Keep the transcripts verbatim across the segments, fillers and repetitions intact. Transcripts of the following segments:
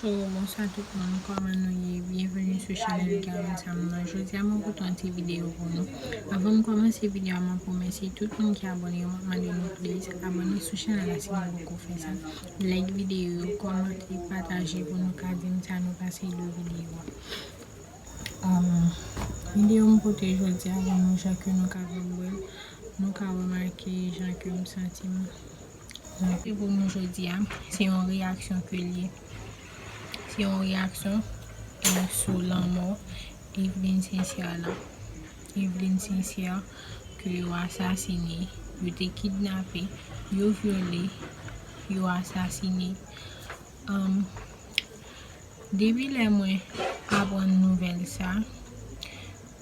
Bonjou, bonswa tout moun, kòman nou ye? Byenveni sou chanèl Karen Sam nan. Jodi a mwen pote yon ti videyo pou nou. Anvan m kòmanse videyo a, mwen ap remèsye tout moun ki abòne yo, mwen ap mande nou please abòne sou chanèl la si nou poko fè sa. Like videyo yo, kòmante, pataje pou nou ka di m sa nou panse de videyo a. Um, videyo m pote jodi a pou nou, jan ke nou kapab wè, nou ka remake jan ke m santi m. Jan ke pou nou jodi a, se yon reyaksyon ke l ye. Se yon reyaksyon, um, sou lanmò Eveline Sincère la. Eveline Sincère ke yo asasine, yo te kidnape, yo vyole, yo asasine. Um, depi lè mwen aprann nouvèl sa,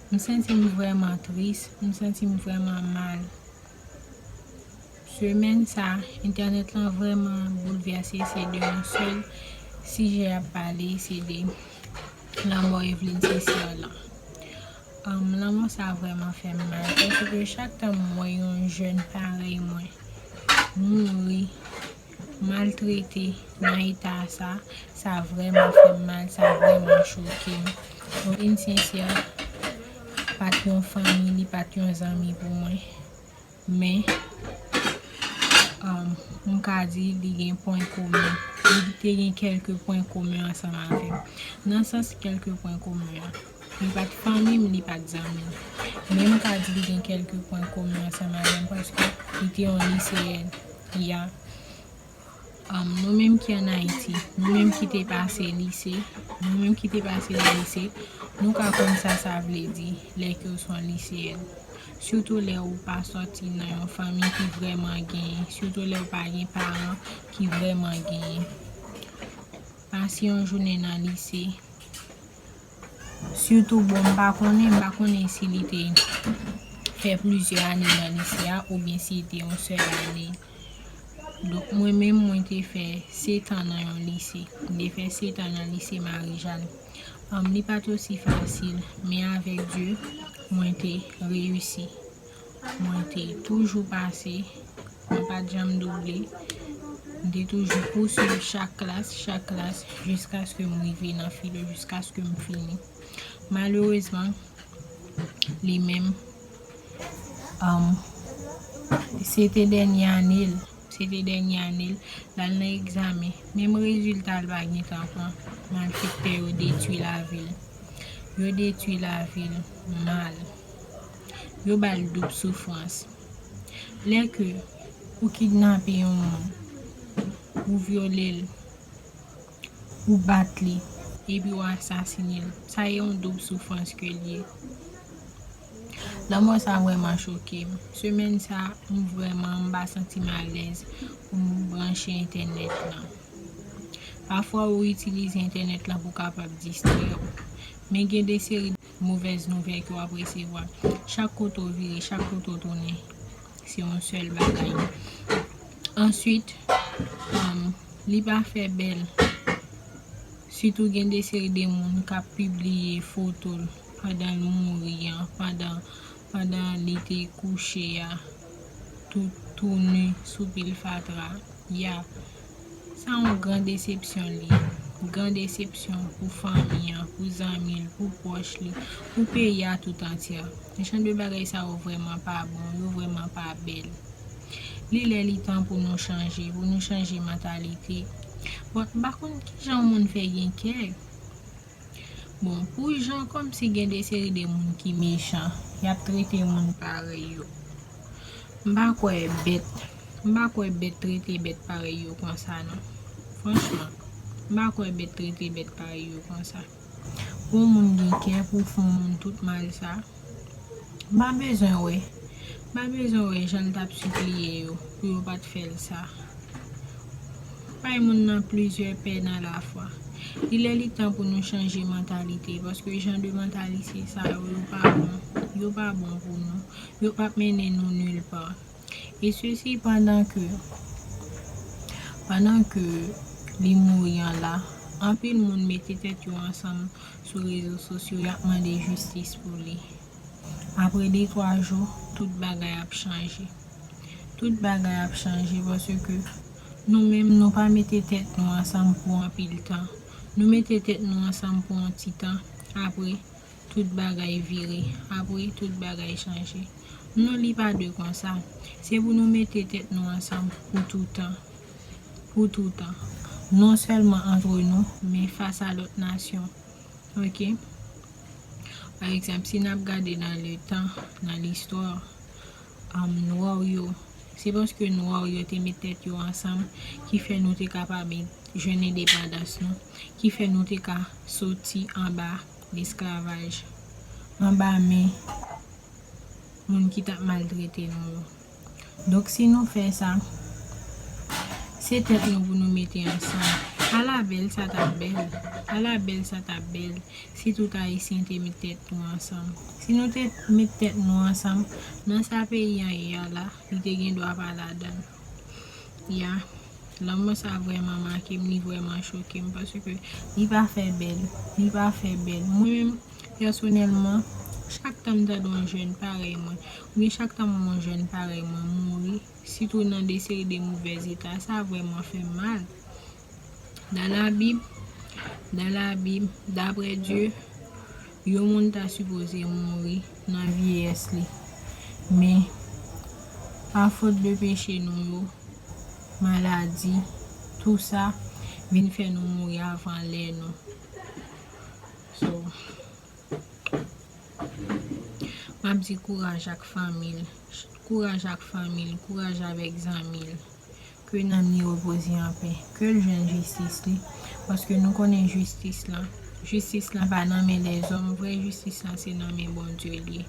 m santi m vrèman tris, m santi m vrèman mal. Semèn sa, entènèt lan vrèman boulvèse, se de yon sèl sijè y ap pale, se de lanmò Eveline Sincère lan. Um, lanmò sa vrèman fè m mal, paske chak tan m wè yon jèn parèy mwen mouri, maltrete nan eta sa, sa vrèman fè m mal, sa vrèman choke m. Eveline Sincère pa t yon fanmi, li pa t yon zanmi pou mwen. Men, um, m ka di li gen pwen komen. Li te gen kèlke pwen komen ansanm avè m. Nan sans kèlke pwen komen an, li pa t fanmi m, li pa t zanmi m. Men m ka di li gen kèlke pwen komen ansanm avè m, paske li te yon liseyèn. Ya. Um, nou menm ki ann Ayiti, nou menm ki te pase lise, nou menm ki te pase nan lise, nou ka konn sa sa vle di lè ke w se yon liseyèn. Sitou lè ou pa sòti nan yon fanmi ki vrèman genyen, sitou lè ou pa gen paran ki vrèman genyen. Pase yon jounen nan lise, sitou, bon, m pa konnen, m pa konnen si li te fè plizyè ane nan lise a, oubyen si li te yon sèl ane. Donk, mwen menm, mwen te fè sèt an nan yon lise. M te fè sèt an nan lise Marijàn. Um, li pa t osi fasil, men avèk Dye, mwen te reyisi. Mwen te toujou pase, mwen pa t janm double. M te toujou pouswiv chak klas, chak klas, jiskaske m rive nan filo, jiskaske m fini. Malerezman, li menm, um, se te dènye ane l, se te dènye ane l, l al nan egzamen. Menm rezilta l pa gentan pran. Malfektè yo detwi lavi l. Yo detwi lavi l mal. Yo ba l doub soufrans. Lè ke ou kidnape yon moun, ou vyole l, ou bat li, epi ou asasine l, sa e yon doub soufrans ke l ye. Lanmò sa vrèman choke m. Semèn sa, m vrèman, m pa santi m alèz pou m branche entènèt lan. Pafwa ou itilize entènèt lan pou kapab distrè w. Men gen de seri de movèz nouvèl ke w ap resevwa. Chak kote w vire, chak kote w tounen, se yon sèl bagay. Answit, um, li pa fè bèl. Sitou gen de seri de moun k ap pibliye foto l pandan l mouri an, pandan, pandan li te kouche a, tou, tou nu sou pil fatra. Ya, sa yon gran desepsyon li ye. Gran desepsyon pou fanmi an, pou zanmi l, pou pwòch li, pou peyi a tout antyè. Jan de bagay sa yo vrèman pa bon, yo vrèman pa bèl. Li lè li tan pou nou chanje, pou nou chanje mantalite. Bon, m pa konn kijan moun fè gen kè. Bon, pou jan kòmsi gen de seri de moun ki mechan, y ap trete moun parèy yo. M pa kwè bèt, m pa kwè bèt trete bèt parèy yo konsa non. Franchman, m pa kwè bèt trete bèt parèy yo konsa. Pou yon moun gen kè pou fè yon moun tout mal sa, m pa bezwen wè. M pa bezwen wè jan l t ap sipliye yo pou yo pa t fè l sa. Bay moun nan plizyè pèn alafwa. Li lè li tan pou nou chanje mantalite, paske jan de mantalite sa yo, yo pa bon. Yo pa bon pou nou. Yo p ap mennen nou nil pa. E sesi pandan ke, pandan ke li mouri an la, anpil moun mete tèt yo ansanm sou rezo sosyo, y ap mande jistis pou li. Apre de twa jou, tout bagay ap chanje. Tout bagay ap chanje paske nou menm, nou pa mete tèt nou ansanm pou anpil tan. Nou mete tèt nou ansanm pou yon ti tan, apre, tout bagay vire, apre, tout bagay chanje. Non, li pa dwe konsa. Se pou nou mete tèt nou ansanm pou toutan. Pou toutan. Non sèlman antre nou, men fas a lòt nasyon. Ok? Pa egzanp, si n ap gade nan letan, nan listwa, um, nwa yo, se paske nwa yo te met tèt yo ansanm ki fè nou te kapab jwenn endepandans nou, ki fè nou te ka soti anba lesklavaj, anba men moun ki t ap maltrete nou yo. Donk, si nou fè sa, se tèt nou pou nou mete ansanm. Ala bèl sa t ap bèl. Ala bèl sa t ap bèl. Si tout Ayisyen te met tèt nou ansanm. Si nou te met tèt nou ansanm, nan sa peyi an ye a la, li te gen dwa pa ladan l. Ya, lanmò sa vrèman make m, li vrèman choke m, paske li pa fè bèl, li pa fè bèl. Mwen menm, pèsonèlman, chak tan m tande yon jèn parèy mwen, oubyen chak tan m wè yon jèn parèy mwen mouri, sitou nan de seri de movèz eta, sa vrèman fè m mal. Dans la Bible, dans la Bible, daprè Dye, yon moun ta sipoze mouri nan vyeyès li. Men, a fòt de peche nou yo, maladi, tou sa vin fè nou mouri avan lè nou. So, m ap di kouraj ak fanmi l. Kouraj ak fanmi l, kouraj avèk zanmi l. Ke nanm li repoze anpè. Ke l jwenn jistis li. Paske nou konnen jistis lan. Jistis lan pa nan men lèzòm. Vrè jistis lan se nan men Bondye l ye.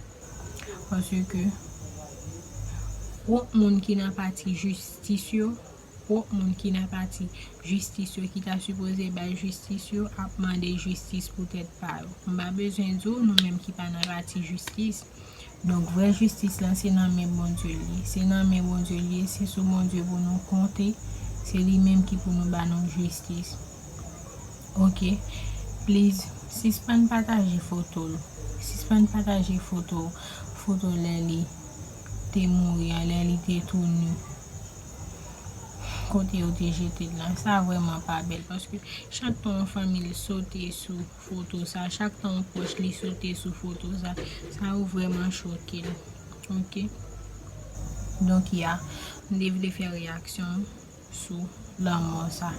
Paske pwòp moun ki nan pati jistis yo, pwòp moun ki nan pati jistis yo, ki ta sipoze bay jistis yo, ap mande jistis pou tèt pa yo. M pa bezwen di w, nou menm ki pa nan pati jistis. Donk, vrè jistis lan, se nan men Bondye l ye. Se nan men Bondye l ye, se sou Bondye pou nou konte. Se li menm ki pou nou ba nou jistis. Ok? Please, sispann pataje foto l. Sispann pataje foto, foto lè li te mouri an, lè li te tou nu. Kote yo te jete l lan. Sa vrèman pa bèl, paske chak tan yon fanmi l sote sou foto sa, chak tan yon pwòch li sote sou foto sa, sa yo vrèman choke l. Ok? Donk, ya, m te vle fè reyaksyon sou lanmò sa.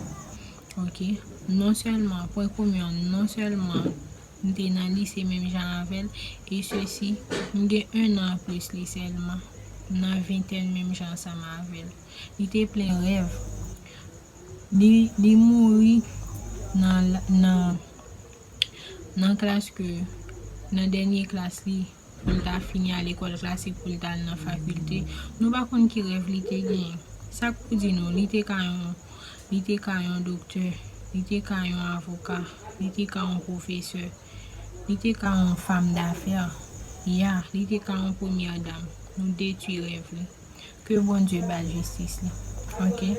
Ok? Non sèlman, pwen komen an, non sèlman m te nan lise menm jan avè l, e sesi, m gen en an anplis li sèlman. M nan ventèn menm jan ansanm avè l. Li te plen rèv. Li, li mouri nan, nan, nan klas ke, nan dènye klas li, pou l ta fini a lekòl klasik, pou l ta al nan fakilte. Nou pa konn ki rèv li te genyen. Sa k pou di nou, li te ka yon, li te ka yon doktè, li te ka yon avoka, li te ka yon pwofesè, li te ka yon fanm dafè. Ya, li te ka yon premyè dam. Nou detwi rèv li. Ke Bondye ba l jistis li. Ok?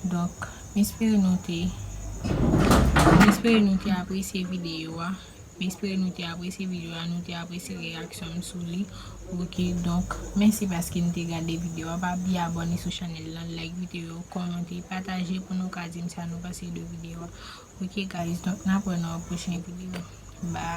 Donk, m espere nou te, m espere nou te apresye videyo a. M espere nou te apresye videyo a, nou te apresye reyaksyon m sou li. Ok, donk, mèsi paske nou te gade videyo a. Pa bliye abòne sou chanèl lan, like videyo, kòmante, pataje pou nou ka di m sa nou panse de videyo a. Ok, guys, donk, n ap wè nan yon pwochen videyo. Bye.